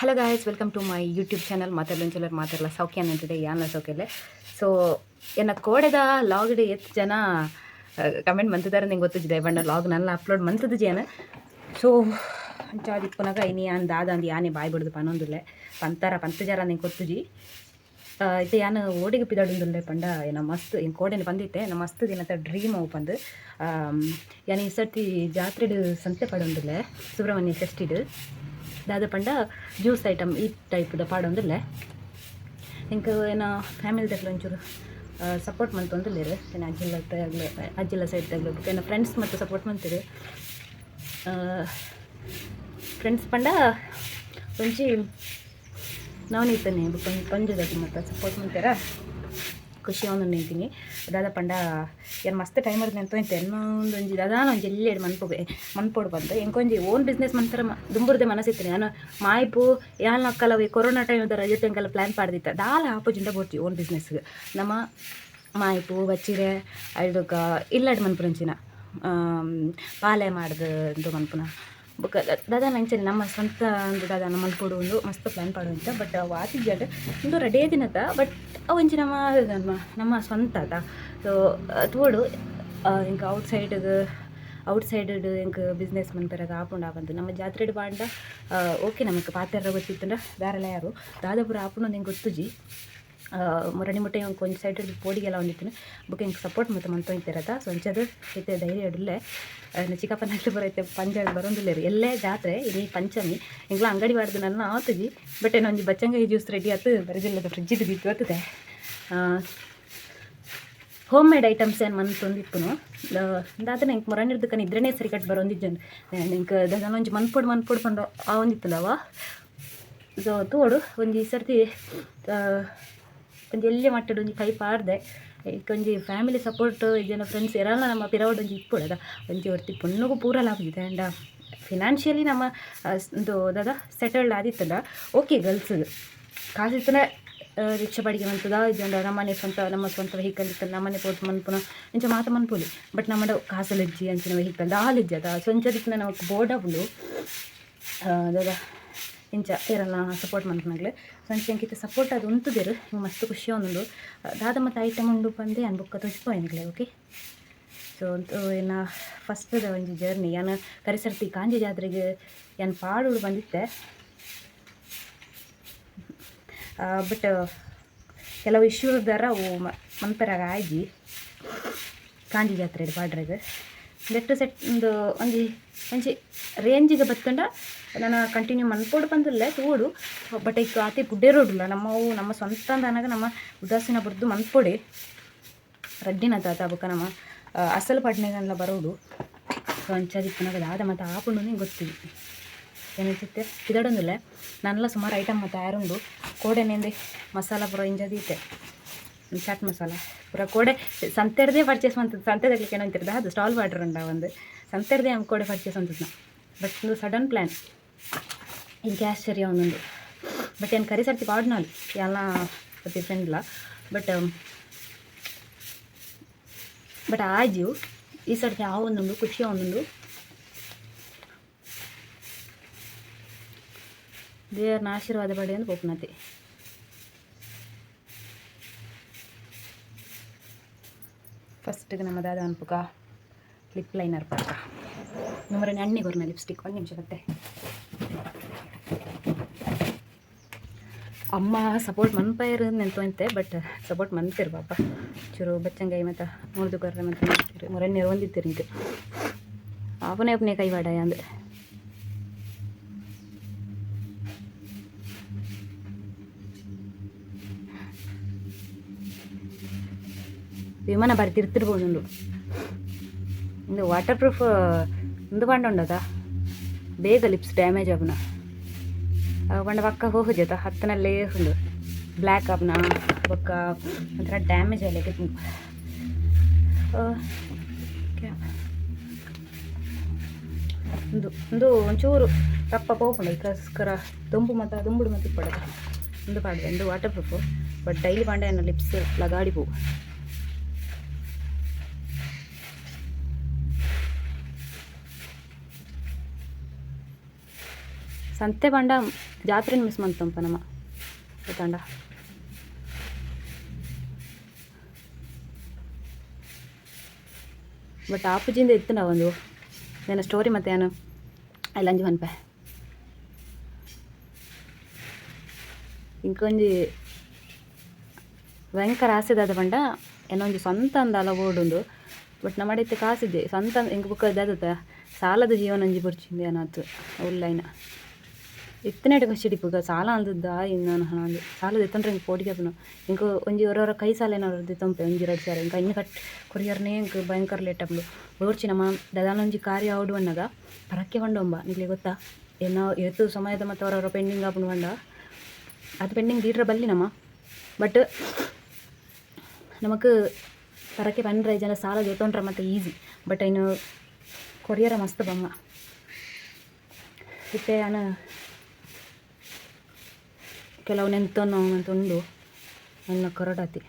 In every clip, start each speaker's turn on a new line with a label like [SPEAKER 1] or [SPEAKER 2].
[SPEAKER 1] Hello guys, welcome to my YouTube channel. ಮಾತಾಡ್ಲಂಚಲರ್ ಮಾತಾಡಲ್ಲ ಸೌಖ್ಯ ಅಂತಿದೆ ಯಾನ ಸೌಖ್ಯಲ್ಲೇ. ಸೊ ಎನ್ನ ಕೋಡೆದ ಲಾಗ್ಡ್ ಎತ್ತು ಜನ ಕಮೆಂಟ್ ಮಂತಿದ್ದಾರೆ ನಿಂಗೆ ಗೊತ್ತಿದೆ ಬಣ್ಣ ಲಾಗ್ ನನ್ನ ಅಪ್ಲೋಡ್ ಮಂತದ ಜನ. ಸೊ ಅಂಚಾದಿಪ್ಪುನಗ ಇನಿ ಯಾನ್ ದಾದ ಅಂದ್ ಯಾನೆ ಬಾಯ್ ಬಿಡುದು ಪನೊಂದುಲ್ಲೆ ಪಂತಾರ ಪಂತ ಜರ ನಿಂಗೆ ಗೊತ್ತುಜಿ. ಇತ್ತೆ ಯಾನ್ ಓಡಿಗೆ ಪಿದಾಡುಂದುಲ್ಲೆ ಪಂಡ ಏನ ಮಸ್ತ್ ಇನ್ ಕೋಡೆನ ಬಂದಿತ್ತೆ ನಮ್ಮ ಮಸ್ತ್ ದಿನದ ಡ್ರೀಮ್ ಅವು ಪಂದು. ಯಾನ್ ಈ ಸರ್ತಿ ಜಾತ್ರೆಡ್ ಸಂತೆ ಪಡೊಂದುಲ್ಲೆ ಸುಬ್ರಹ್ಮಣ್ಯ ಷಷ್ಠಿಡ್ ದಾದ ಪಂಡ ಜ್ಯೂಸ್ ಐಟಮ್ ಈ ಟೈಪ್ದ ಪಾಡೊಂದುಲ್ಲೆ. ಎಂಕ್ ಏನ ಫ್ಯಾಮಿಲಿ ದಕ್ಲು ಒಂಚೂರು ಸಪೋರ್ಟ್ ಮಂತೊಂದುಲ್ಲೆರ್ ಎನ್ನ ಅಜ್ಜಿಲ್ಲ ಅಜ್ಜಿಲ್ಲ ಸೈಡ್ ತಗ್ಲು ಬೊಕ ಎನ್ನ ಫ್ರೆಂಡ್ಸ್ ಮತ್ತು ಸಪೋರ್ಟ್ ಮಂತೆರ್. ಫ್ರೆಂಡ್ಸ್ ಪಂಡ ಒಂಜಿ ನವನೀತನೆ ಬೊಕ ಒಂಜಿ ಪಂಜದಕುಲು ಮಾತ ಸಪೋರ್ಟ್ ಮಂತೆರ ಖುಷಿ ಆವೊಂದುಂಡು ಇಂಚಿನಿ. ದಾದ ಪಂಡ ಯಾನ್ ಮಸ್ತ್ ಟೈಮ್ ಇರ್ದ್ ನೆಂತೊಂತೆ ಒಂಜಿ ದಾದಾನ ಒಂಜಿ ಎಲ್ಯಡ್ ಮನ್ಪುವೆ ಮನ್ಪೊಡು ಪಂದ್ ಎಂಕೊಂಜಿ ಓನ್ ಬಿಸ್ನೆಸ್ ಮನ್ಪೆರೆ ದುಂಬುರ್ದೆ ಮನಸ್ಸಿತ್ತಿನಿ ಯಾನ್ ಮಾಯಿಪು ಯಾನ್ ಅಕ್ಕಲ ಕೊರೋನಾ ಟೈಮ್ ದ ರಜೆಟ್ ಎಂಕಲ್ಲ ಪ್ಲ್ಯಾನ್ ಪಾಡ್ದಿತ್ತ ದಾಲ ಆಪುಜಿಂಡ ಬೋಡ್ಚಿ ಓನ್ ಬಿಸ್ನೆಸ್ ನಮ ಮಾಯಿಪು ಬಚ್ಚಿರೆ ಐಡ್ದ್ ಇಲ್ಲಡ್ ಮನ್ಪುನಂಚಿನ ಪಾಲೆ ಮಾಡ್ದ್ ಉಂದು ಮನ್ಪುನ ಬೊಕ ದಾದಾನ ಅಂಚನೆ ನಮ್ಮ ಸ್ವಂತ ಒಂದು ದಾದಾನ ಮನ್ಪೊಡು ಉಂದು ಮಸ್ತ್ ಪ್ಲ್ಯಾನ್ ಪಾಡೊಂದಿತ್ತ. ಬಟ್ ಅವು ಆತಿಜ್ಜಂಡ್ ಉಂದು ರಡ್ಡೇ ದಿನತ ಬಟ್ ಅವು ಒಂಜಿ ನಮ್ಮ ನಮ್ಮ ನಮ್ಮ ಸ್ವಂತ ಅತ. ಸೊ ತೂವೊಡು ಎಂಕ್ ಔಟ್ ಸೈಡ್ಗ್ ಔಟ್ ಸೈಡ್ ಎಂಕ್ ಬಿಸ್ನೆಸ್ ಮನ್ಪೆರೆಗ್ ಆಪುಂಡ ಪಂದ್ ನಮ್ಮ ಜಾತ್ರೆಡ್ ಪಾಂಡ ಓಕೆ ನಮಕ್ ಪಾತೆರ ಗೊತ್ತಿತ್ತುಂಡ ಬೇರೆಲ ಯಾರು ದಾದ ಪೂರ ಆಪುಂಡು ಎಂಕ್ ಗೊತ್ತುಜಿ. ಮುರಣಿ ಮುಟ್ಟೆ ಎಂಕ್ ಒಂಜಿ ಸೈಡ್ ಪೋಡಿಗೆಲ ಒಂದಿತ್ತಿನ ಬೊಕ ಎಂಕ್ ಸಪೋರ್ಟ್ ಮಾತ ಮಂತೊಂದಿತ್ತೆರ್ ಸೊ ಅಂಚಾದ್ ಇತ್ತೆ ಧೈರ್ಯ ಉಲ್ಲೆ. ಚಿಕ್ಕಪ್ಪನಕ್ಲು ಪೂರ ಇತ್ತೆ ಪಂಜಾಡ್ ಬರೊಂದುಲ್ಲೆರ್ ಎಲ್ಲೆ ಜಾತ್ರೆ ಇನಿ ಪಂಚಮಿ ಎಂಕ್ಲ ಅಂಗಡಿ ಪಾಡ್ದು ನನ್ನ ಆತುಜಿ. ಬಟ್ ಏನ ಒಂಜಿ ಬಚ್ಚಂಗಾಯಿ ಜ್ಯೂಸ್ ರೆಡಿ ಆತು ಬರಜಿಲ್ಲದ ಫ್ರಿಜ್ಜಿಡ್ ದೀತ್ ಬರ್ತದೆ. ಹೋಮ್ ಮೇಡ್ ಐಟಮ್ಸ್ ಏನು ಮಂತೊಂದಿಪ್ಪುನು ದಾದನ ಎಂಕ್ ಮೊರನಿರ್ದಕ್ಕ ನಿದ್ರೆನೇ ಸರಿ ಕಟ್ ಬರೊಂದಿಜ್ಜಂಡ್ ಎಂಕ್ ದಾದನ ಒಂಜಿ ಮನ್ಪೊಡು ಮನ್ಪೊಡು ಪಂಡ ಆವೊಂದಿತ್ತುಂಡವ. ಸೊ ತೂವೊಡು ಒಂಜಿ ಸರ್ತಿ ಒಂಜಿ ಎಲ್ಯ ಮಟ್ಟಡ್ ಒಂಜಿ ಕೈ ಪಾಡ್ದೆ ಒಂಜಿ ಫ್ಯಾಮಿಲಿ ಸಪೋರ್ಟ್ ಇಜ್ಜಂಡ ಫ್ರೆಂಡ್ಸ್ ಏರಾನ ನಮ್ಮ ಪಿರವುಡು ಒಂಜಿ ಇಪ್ಪೊಡು ಒಂಜಿ ಒರ್ತಿ ಪೊಣ್ಣುಗು ಪೂರ ಆಪುಜಿ ಆಂಡ ಫಿನಾನ್ಷಿಯಲಿ ನಮ್ಮ ಉಂದು ದಾದ ಸೆಟಲ್ಡ್ ಆದಿತ್ತುಂಡ ಓಕೆ ಗರ್ಲ್ಸ್ ಕಾಸಿತ್ತುಂಡ ರಿಕ್ಷಾ ಬಾಡಿಗೆ ಮಂತುದ ಇಜ್ಜಂಡ ನಮ್ಮನೆ ಸ್ವಂತ ನಮ್ಮ ಸ್ವಂತ ವೆಹಿಕಲ್ ಇತ್ತು ನಮ್ಮನೆ ಪೋದು ಮನ್ಪುನ ಇಂಚ ಮಾತ ಮನ್ಪೊಲಿ. ಬಟ್ ನಮ್ಮಡ ಕಾಸೆಲ್ಲ ಇಜ್ಜಿ ಅಂಚಿನ ವೆಹಿಕಲ್ ದಾಲ ಇಜ್ಜಿ ಅತ. ಸೊ ಅಂಚ ದಿಕ್ಕಿನ ನಮಕ್ ಬೋರ್ಡ್ ಆಪುಂಡು ದಾದ ಇಂಚ ಏರೆಲ್ಲ ಸಪೋರ್ಟ್ ಮನ್ಪುನಗ್ಲೆ. ಸೊ ಅಂಚ ಎಂಕ್ ಇತ್ತೆ ಸಪೋರ್ಟ್ ಆದ್ ಉಂತುದೆರ್ ಎಂಕ್ ಮಸ್ತ್ ಖುಷಿ ಆವೊಂದುಂಡು. ದಾದ ಮಾತ ಐಟಮ್ ಉಂಡು ಪಂದೇ ಯಾನ್ ಬೊಕ್ಕ ತೋಜಿಪಾವೆ ನಿಕ್ಲೆಗ್ ಓಕೆ. ಸೊ ಎನ್ನ ಫಸ್ಟ್ದ ಒಂಜಿ ಜರ್ನಿ ಯಾನ್ ಕರಿ ಸರ್ತಿ ಕಾಂಜಿ ಜಾತ್ರೆಗ್ ಯಾನ್ ಪಾಡೊಡು ಬಂದಿತ್ತೆ. ಬಟ್ ಕೆಲವು ಇಶ್ಯೂ ದಾರ ಅವು ಮನ್ಪೆರಾಗ ಆಯ್ಜಿ ಕಾಂಜಿ ಜಾತ್ರೆಡ್ ಪಾಡ್ರೆಗ್ ನೆಟ್ ಸೆಟ್ ಉಂದು ಒಂಜಿ ಒಂಜಿ ರೇಂಜಿಗೆ ಬತ್ತುಂಡ ನನ ಕಂಟಿನ್ಯೂ ಮನ್ಪೊಡು ಪಂದುಲ್ಲೆ ತೂವೊಡು. ಬಟ್ ಐಕ್ ಆತೆ ಗುಡ್ಡೆ ರೋಡುಲ್ಲ ನಮ್ಮವು ನಮ್ಮ ಸ್ವಂತ ಅಂದ್ ನಮ್ಮ ಉದಾಸೀನ ಬುರ್ದು ಮನ್ಪೊಡೆ ರಡ್ಡಿನ ತಾತ ಬೊಕ ನಮ್ಮ ಅಸಲ್ ಪಡ್ನೆಗನ್ಲ ಬರೋಡು. ಸೊ ಅಂಚಾದಿಪ್ಪುನಗ ದಾದ ಮಾತ ಆಪುಂಡು ನಿಂಗೆ ಗೊತ್ತಿಜ್ಜಿ ಏನಿತ್ತೆ ಪಿದಡೊಂದುಲ್ಲೆ ನನಲ ಸುಮಾರು ಐಟಮ್ ಮಾತ ತಯಾರುಂಡು ಕೋಡೆನೇಂದೆ ಮಸಾಲ ಪೂರ ಇಂಚ ದೀತೆ ಚಾಟ್ ಮಸಾಲ ಪೂರ ಕೋಡೆ ಸಂತೆರ್ದೇ ಪರ್ಚೇಸ್ ಮಂತದ್ದು ಸಂತೆದಕ್ಲೆಗ್ ಏನಂತಿರ್ ದಾದ ಸ್ಟಾಲ್ ಪಾಡ್ರೆ ಉಂಡ ಒಂದು ಸಂತೆರ್ದೇ ಅಮ್ ಕೋಡೆ ಪರ್ಚೇಸ್ ಮಂತುದ್ನ. ಬಟ್ ಉಂದು ಸಡನ್ ಪ್ಲ್ಯಾನ್ ಎಂಕ್ ಆಶ್ಚರ್ಯ ಒಂದೊಂದು. ಬಟ್ ಯಾನ್ ಕರಿ ಸರ್ತಿ ಪಾಡ್ನಾಲ್ ಯಾನ್ಲಾ ಫ್ರೆಂಡ್ಲ ಬಟ್ ಬಟ್ ಆಜು ಈ ಸರ್ತಿ ಆವೊಂದುಂಡು ಖುಷಿ ಆವೊಂದುಂಡು. ದೇವರ್ನ ಆಶೀರ್ವಾದ ಪಡೆಯೊಂದು ಪೋಪುನತೆ. ಫಸ್ಟ್ಗೆ ನಮ್ಮ ದಾದ ಅನ್ಪುಕ ಲಿಪ್ ಲೈನರ್ ಪಾಕ ನಮ್ಮರನೆ ಅಣ್ಣೆ ಕೊರ್ನ ಲಿಪ್ಸ್ಟಿಕ್ ಒಂದು ನಿಮಿಷ ಬತ್ತೆ. ಅಮ್ಮ ಸಪೋರ್ಟ್ ಮನ್ಪೈರ್ ನೆಂತೊಂತೆ ಬಟ್ ಸಪೋರ್ಟ್ ಮನ್ಪೆರ್ ಪಾಪ ಚೂರು ಬಚ್ಚಂಗಾಯಿ ಮತ್ತು ಮುರ್ದು ಕೊರ್ರೆ ಮತ್ತು ಮೊರನ್ನೆರ್ ಒಂದಿತ್ತೆರ್ ಇಂಕ್ ಆಪನೆ ಅಪನೆ ಕೈ ವಾಡಾಯ ಅಂದ್. ವಿಮಾನ ಬಾರಿ ತಿರ್ತಿರ್ಬೋದುಂಡು ಇಂದು ವಾಟರ್ ಪ್ರೂಫ್ ಉಂದು ಪಂಡ ಉಂಡದ ಬೇಗ ಲಿಪ್ಸ್ ಡ್ಯಾಮೇಜ್ ಆಪುನ ಪಂಡ ಪಕ್ಕ ಹೋಗುಜತ ಹತ್ತನಲ್ಲೇ ಉಂಡು ಬ್ಲ್ಯಾಕ್ ಆಪುನ ಬೊಕ್ಕ ಒಂಥರ ಡ್ಯಾಮೇಜ್ ಆಲೆಕ ಉಂದು ಉಂದು ಒಂಚೂರು ರಪ್ಪ ಪೋಪುಂಡು ಐಕೋಸ್ಕರ ದೊಂಬು ಮಾತ ದೊಂಬುಡು ಮಾತ ಇಪ್ಪೊಡತ ಉಂದು ಪಾಡ್ದೆ ಉಂದು ವಾಟರ್ ಪ್ರೂಫ್ ಬಟ್ ಡೈಲಿ ಪಾಂಡ ಎನ್ನ ಲಿಪ್ಸ್ ಲಗಾಡಿ ಪೋವು. ಸಂತೆ ಪಂಡ ಜಾತ್ರೆನ್ ಮಿಸ್ ಮಂತೊಂಪ ನಮ ಗೊತ್ತಾಂಡ. ಬಟ್ ಆಪುಜಿಂದ ಇತ್ತುಂಡ ಒಂದು ನನ್ನ ಸ್ಟೋರಿ ಮತ್ತೆ ನಾನು ಅಲ್ಲಂಜಿ ಪನ್ಪೆ. ಇಂಕೊಂಜಿ ಭಯಂಕರ ಆಸೆ ದಾದ ಪಂಡ ಎನ್ನೊಂಜಿ ಸ್ವಂತ ಅಂದಾಲ ಬೋಡುಂದು. ಬಟ್ ನಮ್ಮಡೆ ಇತ್ತೆ ಕಾಸಿದ್ದೆ ಸ್ವಂತ ಎಂಕ್ ಬುಕ್ಕ ದಾದತ ಸಾಲದ ಜೀವನ ಒಂಜಿ ಬೊರ್ಚಿಂದು ಏನಾತು ಉಲ್ಲೈನ ಇತ್ತನೇಟ ಖುಷಿ ಇಪ್ಪುಗ ಸಾಲ ಅಂದದ್ದು ಇನ್ನು ಹಣ ಸಾಲ ದೆತ್ತೊಂಡ್ರೆ ಎಂಕ್ ಪೋಡಿಗೆ ಆಪುನು. ಎಂಕ್ ಒಂಜಿ ಒರ ಒರ ಕೈ ಸಾಲ ಏನಾರು ದೆತ್ತೊಂಪೆ ಒಂಜಿ ರಡ್ಡ್ ಸಾರ ಎಂಕ್ ಐನ್ ಕಟ್ ಕೊರಿಯರ್ನೇ ಎಂಕ್ ಭಯಂಕರ ಲೇಟ್ ಆಪುಂಡು. ಬೋರ್ಚಿ ನಮ್ಮ ದಾದಾನೊಂಜಿ ಕಾರ್ಯ ಆವೊಡು ಪನ್ನಗ ಪರಕ್ಕೆ ಪಂಡೊಂಬ ನಿಕ್ಲೆ ಗೊತ್ತಾ ಏನೋ ಏತು ಸಮಯದ ಮತ್ತು ಹೊರ ಹೊರ ಪೆಂಡಿಂಗ್ ಆಪುಂಡು ಪಂಡ ಅದು ಪೆಂಡಿಂಗ್ ದೀಡ್ರ ಬಲ್ಲಿ ನಮ್ಮ. ಬಟ್ ನಮಕ್ ಪರಕ್ಕೆ ಪಂಡ್ರೆ ಜನ ಸಾಲ ದೆತ್ತೊಂಡ್ರೆ ಮತ್ತೆ ಈಸಿ. ಬಟ್ ಐನು ಕೊರಿಯರ ಮಸ್ತ್ ಬಂಗ ಇತ್ತೆ ಯಾನ್ ಕೆಲವು ನೆಂತೊನ್ನು ಅಂತ ಉಂಡು ನನ್ನ ಕೊರಡಾತಿ.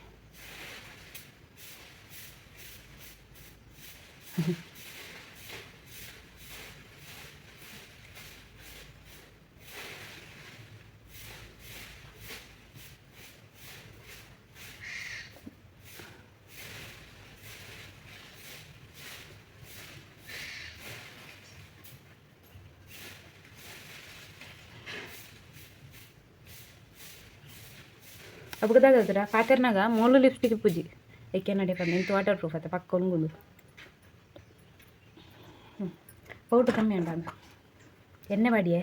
[SPEAKER 1] ಅಪಗ ದಾದ ಪಾತೆರ್ನಾಗ ಮೋಲು ಲಿಪ್ಸ್ಟಿಕ್ ಪೂಜಿ ಏಕೆ ನಡೆ ಪಂಡ ಇಂತ ವಾಟರ್ ಪ್ರೂಫ್ ಆತ ಪಕ್ಕ ಒಂಗುಂಡು. ಪೌಡ್ರ್ ಕಮ್ಮಿ ಉಂಡ ಎಣ್ಣೆ ಬಾಡಿಯೇ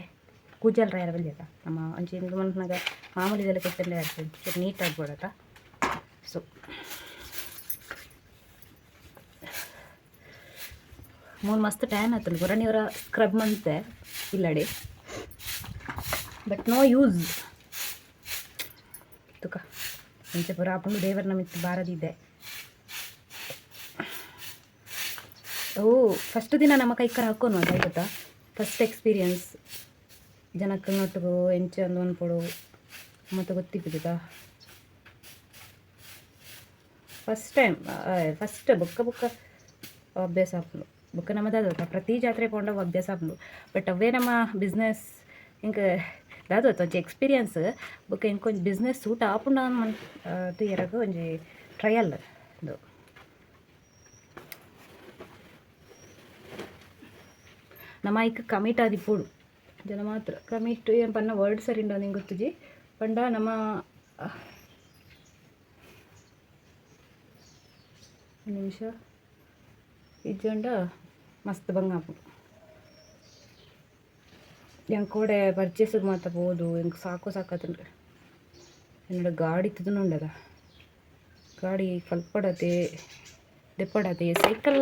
[SPEAKER 1] ಕೂಜಲ್ ರಾಯರ ಬಲ್ಲಿ ಆತ ನಮ್ಮ ಒಂಚಿ ಇಂದು ಮನ್ಪುನಾಗ ಮಾಮೂಲಿ ಇದೆಲ್ಲ ಕೆತ್ತಂಡೆ ಆಗ್ತದೆ ಚೂರು ನೀಟ್ ಆಗ್ಬೋಡತ್ತ. ಸೊ ಮೂಲು ಮಸ್ತ್ ಟ್ಯಾನ್ ಆತುಂಡು ಪುರ ಸ್ಕ್ರಬ್ ಮಂತೆ ಇಲ್ಲಡೆ ಬಟ್ ನೋ ಯೂಸ್. ತುಕ ಇಂಚ ಪೂರ ಆಪುಂಡು ದೇವರ ಮಿತ್ತು ಬಾರದಿದೆ. ಓ ಫಸ್ಟ್ ದಿನ ನಮ್ಮ ಕೈಕರ ಹಾಕೋನು ಅದು ಗೊತ್ತಾ ಫಸ್ಟ್ ಎಕ್ಸ್ಪೀರಿಯನ್ಸ್ ಜನಕ್ಕನೊಟ್ಟಿಗೂ ಎಂಚ ಅಂದು ಅನ್ಪೊಡು ಮತ್ತು ಗೊತ್ತಿಪ್ಪುದಿತ ಫಸ್ಟ್ ಟೈಮ್ ಫಸ್ಟ್ ಬೊಕ್ಕ ಬೊಕ್ಕ ಅಭ್ಯಾಸ ಆಪುಂಡು. ಬೊಕ್ಕ ನಮ್ಮದಾದ ಪ್ರತಿ ಜಾತ್ರೆ ಪೋಂಡ ಅಭ್ಯಾಸ ಆಪುಂಡು. ಬಟ್ ಅವೇ ನಮ್ಮ ಬಿಸ್ನೆಸ್ ಇಂಕ್ ದಾದ ಒಂಜಿ ಎಕ್ಸ್ಪೀರಿಯನ್ಸ್ ಬೊಕ್ಕ ಎಂಕ್ ಒಂಜಿ ಬಿಸ್ನೆಸ್ ಸೂಟ್ ಆಪುಂಡ ತೂಯೆರೆಗ್ ಒಂಜಿ ಟ್ರಯಲ್ ಉಂದು. ನಮ ಐಕ್ ಕಮಿಟ್ ಆದಿಪ್ಪೊಡು ಜನ ಮಾತ್ರ ಕಮಿಟ್ ಏನು ಪನ್ನ ವರ್ಡ್ ಸರಿ ಉಂಡು ನಿಂಗೆ ಗೊತ್ತುಜಿ ಪಂಡ ನಮ್ಮ ನಿಮಿಷ ಇಜ್ಜಂಡ ಮಸ್ತ್ ಬಂಗ ಆಪುಂಡು. ಎಂಕ್ ಕೋಡೆ ಪರ್ಚೇಸಿಗೆ ಮಾತ ಪೋದು ಎಂಕ್ ಸಾಕು ಸಾಕಾತುಂಡು. ಎನ್ನಡ ಗಾಡಿ ಉಂಡದ ಗಾಡಿ ಕಲ್ಪಡತೆ ದೆಪ್ಪಡತೆ ಸೈಕಲ್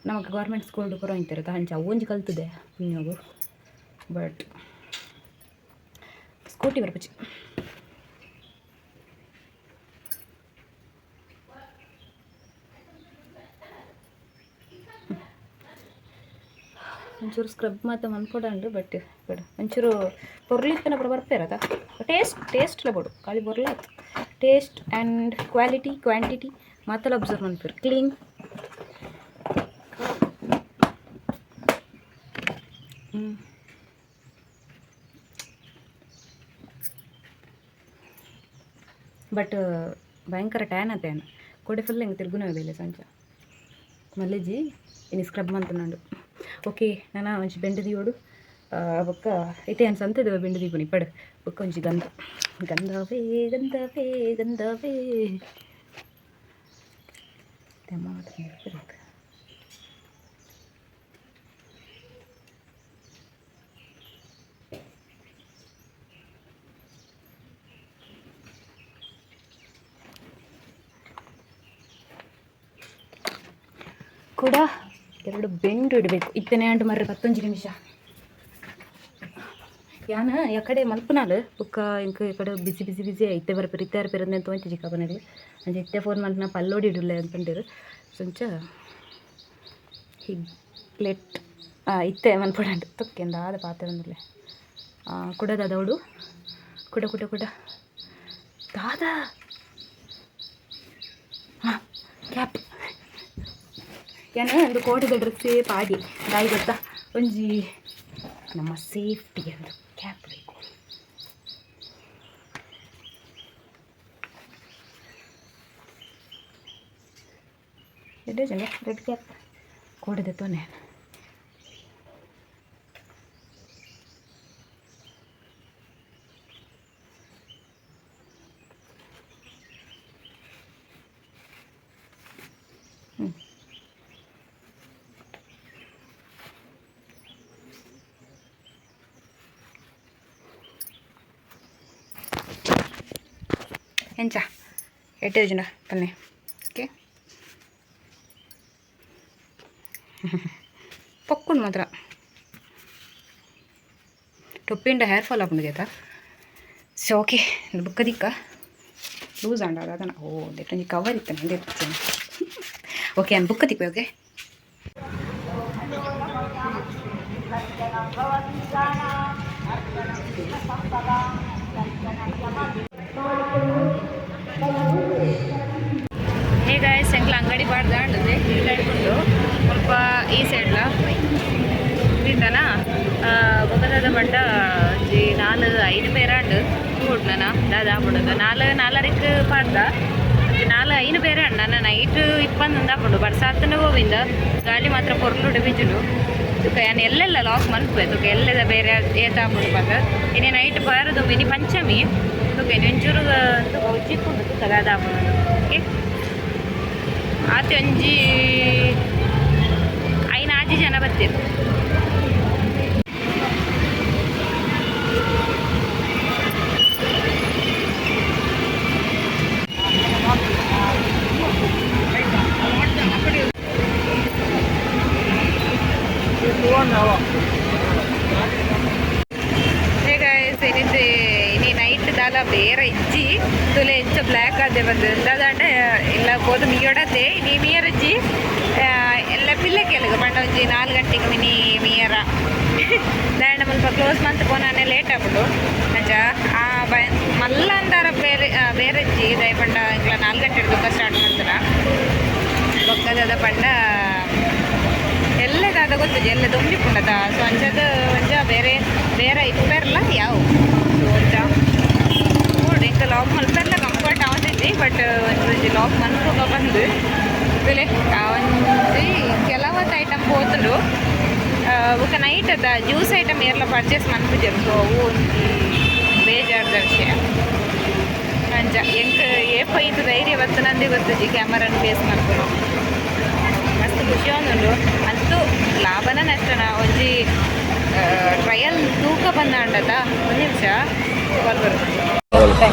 [SPEAKER 1] ನಮಕ್ ಗೌರ್ಮೆಂಟ್ ಸ್ಕೂಲ್ಡ್ ಪೂರ ಇಂತೆರ್ ಅಂಚ ಅವು ಒಂಜಿ ಕಲ್ತುದೆ ಪುಣ್ಯೋಗು. But scooty ಬರ್ಪುಜಿ. ಒಂಚೂರು ಸ್ಕ್ರಬ್ ಮಾತ ಮನ್ಪೊಡಂಡು ಬಟ್ ಬೇಡ ಒಂಚೂರು ಪೊರ್ಲಿತ್ತನ ಪೂರ ಬರ್ಪೇರತ ಟೇಸ್ಟ್ ಟೇಸ್ಟ್ಲ ಬೋಡು ಖಾಲಿ ಬೊರ್ಲಾತ್ ಟೇಸ್ಟ್ ಆ್ಯಂಡ್ ಕ್ವಾಲಿಟಿ ಕ್ವಾಂಟಿಟಿ ಮಾತೆಲ್ಲ ಅಬ್ಸರ್ವ್ ಮನ್ಪೆರ್ ಕ್ಲೀನ್. ಬಟ್ ಭಯಂಕರ ಟ್ಯಾನ್ ಆತೆ ಕೋಡೆ ಫುಲ್ ಎಂಕ್ ತಿರ್ಗುನ ಬೇಲೆ ಸಂಚ ಮಲ್ಲೆಜಿ ಇನಿ ಸ್ಕ್ರಬ್ ಮಂತುಂಡು. ಓಕೆ ನನ ಒಂಜಿ ಬೆಂಡ್ ದೀವೊಡು ಬೊಕ್ಕ ಇತ್ತೆ ಯಾನ್ ಸಂತೆದ ಬೆಂಡ್ ದೀಪುನಿ ಇಪ್ಪಡ್ ಬೊಕ್ಕ ಒಂಜಿ ಗಂಧ ಗಂಧವೇ ಗಂಧವೇ ಗಂಧವೇ ಕೂಡ ಎರಡು ಬೆಂಡು ಇಡಬೇಕು. ಇತ್ತನೇ ಅಂಡು ಮರ್ರೆ ಪತ್ತೊಂಜಿ ನಿಮಿಷ ಯಾನ ಯಕಡೆ ಮಲ್ಪನಾಲ್ ಬೊಕ್ಕ ಎಂಕ್ ಈ ಕಡೆ ಬಿಸಿ ಬಿಸಿ ಬಿಸಿ ಇತ್ತೆ ಬರ್ಪೆರ್ ಇತ್ತೆ ಬರ್ಪೆರ್ ಅಂದ್ ತೋಂತಿ ಚಿಕ್ಕಪ್ಪನಿಗೆ ಅಂಚ ಇತ್ತೆ ಫೋನ್ ಮಲ್ಪುನ ಪಲ್ಲೋಡಿ ಇಡುಲೆ ಅಂತ ಪಂಡೆರ್. ಸೊ ಅಂಚ ಹಿಗ್ಲೆಟ್ ಇತ್ತೆ ಮನ್ಪೊಡಂಡ್ ತೊಕ್ಕೆಂದ ದಾದ ಪಾತೆರೊಂದುಲ್ಲೆ ಕುಡ ದಾದ ಕುಡ ಕುಡ ಕುಡ ದಾದ ಕ್ಯಾಪ್ ಯಾನ್ ಒಂದು ಕೋಟೆದ ಡ್ರೆಸ್ಸೇ ಪಾಡಿ ದಾಯಿ ಗೊತ್ತಾ ಒಂಜಿ ನಮ್ಮ ಸೇಫ್ಟಿಗೆ ಒಂದು ಕ್ಯಾಪ್ ಬೇಕು. ಎಡ್ಡೆ ಜನ ರೆಡ್ ಕ್ಯಾಪ್ ಕೊಡದೆ ತೋನೆ. ಎಂಚ ಎಡ್ಡೆ ಜನ ಬನ್ನಿ. ಓಕೆ, ಪೊಕ್ಕುಂಡು ಮಾತ್ರ. ಟೊಪ್ಪಿಂಡ ಹೇರ್ ಫಾಲ್ ಆಪುಂಡು ಗೇತಾ. ಸೊ ಓಕೆ, ಬುಕ್ಕ ದಿಕ್ಕ ಲೂಸ್ ಆಂಡ ಅದನ್ನ. ಓ, ಒಂಜಿ ಕವರ್ ಇತ್ತಾನೆ ಇಂದೆ. ಓಕೆ, ನಾನು ಬುಕ್ಕ ತಿಕ್ವೆ. ಓಕೆ ಹೇ ಗಾಯ್ಸ್, ಎಂಕ್ಲ ಅಂಗಡಿ ಬಾಡ್ದ ಅಂಡದೆ ಈ ಸೈಡ್ ಉಂಡು ಸ್ವಲ್ಪ ಈ ಸೈಡ್ಲ ತಿಂದನ. ಬೊಕದಾದ ಪಂಡ ಒಂಜಿ ನಾಲ್ ಐದು ಬೇರಾಂಡ್ ತೂಡ್ ನನ ದಾದ ಆಪುಂಡು. ನಾಲ್ ನಾಲರಿಕ್ ಪಾಡ್ದ, ಒಂಜಿ ನಾಲ್ ಐನು ಬೇರೆ ಅಂಡ್. ನನ್ನ ನೈಟ್ ಇಪ್ಪಂದು ಆಪುಂಡು. ಬರ್ಸಾತನ ಗೋವಿಂದ ಗಾಳಿ ಮಾತ್ರ ಪೊರ್ಲುಡು ಬಿಜುಂಡು. ತುಕ ಯಾನ್ ಎಲ್ಲೆಲ್ಲ ಲಾಕ್ ಮನ್ಪುವೆ. ತುಕ ಎಲ್ಲೆದ ಬೇರೆ ಏತ ಆಪುಂಡು ಪಂದ್. ಇನಿ ನೈಟ್ ಬಾರದು, ಇನಿ ಪಂಚಮಿ. ತುಕ ಇನಿ ಒಂಚೂರು ತುಕ ಉಜ್ಜಿಪ್ಪುಂಡು. ತುಕ ದಾದ ಆಪುಂಡು. ಓಕೆ, ಆತೆ ಒಂಜಿ ಐನ್ ಆಜಿ ಜನ ಬತ್ತೆರ್. ಹೇ ಗಾಯ್ಸ್, ಏನಿದೆ ಇನಿ ನೈಟ್ ದಾಲ ಬೇರೆ ಇಜ್ಜಿ. ತುಲೆ ಎಂಚ ಬ್ಲ್ಯಾಕ್ ಆದೆ ಬಂದು ದಾದಾಂಡ ಇಲ್ಲ ಪೋದು ಮೀಯೊಡತೆ. ನೀ ಮೀಯರಜ್ಜಿ ಎಲ್ಲ ಪಿಲ್ಲೆ ಕೆಲಗ ಪಂಡ ಒಂಜಿ 4 ಗಂಟೆಗೆ ಮಿನಿ ಮೀಯರ ದಾಂಡ ಮುಲ್ಪ ಕ್ಲೋಸ್ ಮಂತ್ ಪೋನಾನೆ ಲೇಟ್ ಆಪುಂಡು. ಅಂಚ ಆ ಬ ಮಲ್ಲ ಅಂದಾರ ಬೇರೆ ಬೇರೆಜ್ಜಿ. ದಯ ಪಂಡ ಇಂಕ್ಲ 4 ಗಂಟೆ ಬೊಕ್ಕ ಸ್ಟಾರ್ಟ್ ಮಂತನ. ಬೊಕ್ಕದ ಪಂಡ ಎಲ್ಲ ದಾದ ಗೊತ್ತುಜಿ, ಎಲ್ಲ ದೊಂಬಿ ಪುಂಡತ. ಸೊ ಅಂಚದ ಒಂಜ ಬೇರೆ ಬೇರೆ ಇಪ್ಪೆರ್ಲ ಯಾವು. ಸೊ ಒಂಜ ನೋಡು, ಇಂಕ ಲಾಕ್ ಮಲ್ಪೆರ್ಲ ಕಂಫರ್ಟ್ ಆವತ್ತಿಜ್ಜಿ. ಬಟ್ ಒಂಜಿ ಲಾಕ್ ಮನ್ಪುಗ ಬಂದು ಬೆಲೆ ಒಂಜಿ ಕೆಲವತ್ತು ಐಟಮ್ ಪೋತುಂಡು. ಬೊಕ ನೈಟ್ ಅದ ಜ್ಯೂಸ್ ಐಟಮ್ ಏರ್ಲ ಪರ್ಚೇಸ್ ಮನ್ಪುಜೆರ್. ಸೊ ಅವು ಒಂಜಿ ಬೇಜಾರ್ದ ವಿಷಯ. ಅಂಚ ಎಂಕ್ ಏಪ ಇದು ಧೈರ್ಯ ಬತ್ತನಂದೇ ಗೊತ್ತುಜಿ ಕ್ಯಾಮರಾನ್ ಫೇಸ್ ಮನ್ಪುನು. ಮಸ್ತ್ ಖುಷಿ ಆವೊಂದುಂಡು. ಅಂತೂ ಲಾಭನ ನಷ್ಟನ ಒಂಜಿ ಟ್ರಯಲ್ ತೂಕ ಬಂದಾಂಡತ. ಒಂದು ನಿಮಿಷ, ಕಾಲ್ ಬರುತ್ತೆ.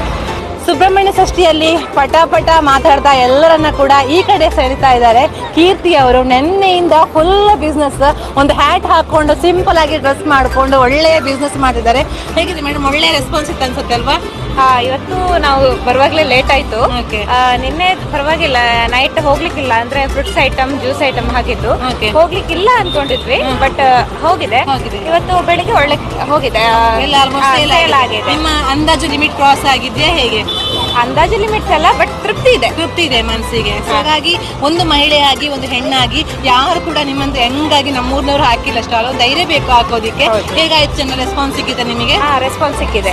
[SPEAKER 2] ಸುಬ್ರಹ್ಮಣ್ಯ ಷಷ್ಠಿಯಲ್ಲಿ ಪಟ ಪಟ ಮಾತಾಡ್ತಾ ಎಲ್ಲರನ್ನ ಕೂಡ ಈ ಕಡೆ ಸೆಳಿತಾ ಇದ್ದಾರೆ ಕೀರ್ತಿ ಅವರು. ನಿನ್ನೆಯಿಂದ ಫುಲ್ ಬಿಸ್ನೆಸ್. ಒಂದು ಹ್ಯಾಟ್ ಹಾಕೊಂಡು, ಸಿಂಪಲ್ ಆಗಿ ಡ್ರೆಸ್ ಮಾಡಿಕೊಂಡು ಒಳ್ಳೆಯ ಬಿಸ್ನೆಸ್ ಮಾಡ್ತಿದ್ದಾರೆ. ಹೇಗಿದೆ ಮೇಡಮ್? ಒಳ್ಳೆ ರೆಸ್ಪಾನ್ಸ್ ಇತ್ತು ಅನ್ಸುತ್ತೆ ಅಲ್ವಾ?
[SPEAKER 1] ಇವತ್ತು ನಾವು ಬರುವಾಗಲೇ ಲೇಟ್ ಆಯ್ತು. ನಿನ್ನೆ ಪರವಾಗಿಲ್ಲ, ನೈಟ್ ಹೋಗ್ಲಿಕ್ಕಿಲ್ಲ ಅಂದ್ರೆ ಫ್ರೂಟ್ಸ್ ಐಟಮ್, ಜ್ಯೂಸ್ ಐಟಮ್ ಹಾಕಿದ್ದು. ಹೋಗ್ಲಿಕ್ಕಿಲ್ಲ ಅನ್ಕೊಂಡಿದ್ವಿ, ಬಟ್ ಹೋಗಿದೆ.
[SPEAKER 2] ಹೋಗಿದೆ.
[SPEAKER 1] ಇವತ್ತು ಬೆಳಿಗ್ಗೆ ಒಳ್ಳೆ ಹೋಗಿದೆ.
[SPEAKER 2] ಎಲ್ಲ ಆಲ್ಮೋಸ್ಟ್
[SPEAKER 1] ಸೇಲ್ ಆಗಿದೆ.
[SPEAKER 2] ನಿಮ್ಮ ಅಂದಾಜು ಲಿಮಿಟ್ ಕ್ರಾಸ್ ಆಗಿದೆಯಾ, ಹೇಗೆ?
[SPEAKER 1] ಅಂದಾಜು ಲಿಮಿಟ್ಸ್ ಅಲ್ಲ, ಬಟ್ ತೃಪ್ತಿ ಇದೆ.
[SPEAKER 2] ತೃಪ್ತಿ ಇದೆ ಮನಸ್ಸಿಗೆ. ಸೊ ಹಾಗಾಗಿ ಒಂದು ಮಹಿಳೆಯಾಗಿ, ಒಂದು ಹೆಣ್ಣಾಗಿ, ಯಾರು ಕೂಡ ನಿಮ್ಮಂತ ಹೆಂಗಾಗಿ ನಮ್ಮೂರ್ನವ್ರು ಹಾಕಿಲ್ಲ ಸ್ಟಾಲ್. ಧೈರ್ಯ ಬೇಕು ಹಾಕೋದಿಕ್ಕೆ. ಹೇಗಾಯ್ತು? ಚೆನ್ನಾಗಿ ರೆಸ್ಪಾನ್ಸ್ ಸಿಕ್ಕಿದೆ ನಿಮಗೆ?
[SPEAKER 1] ರೆಸ್ಪಾನ್ಸ್ ಸಿಕ್ಕಿದೆ.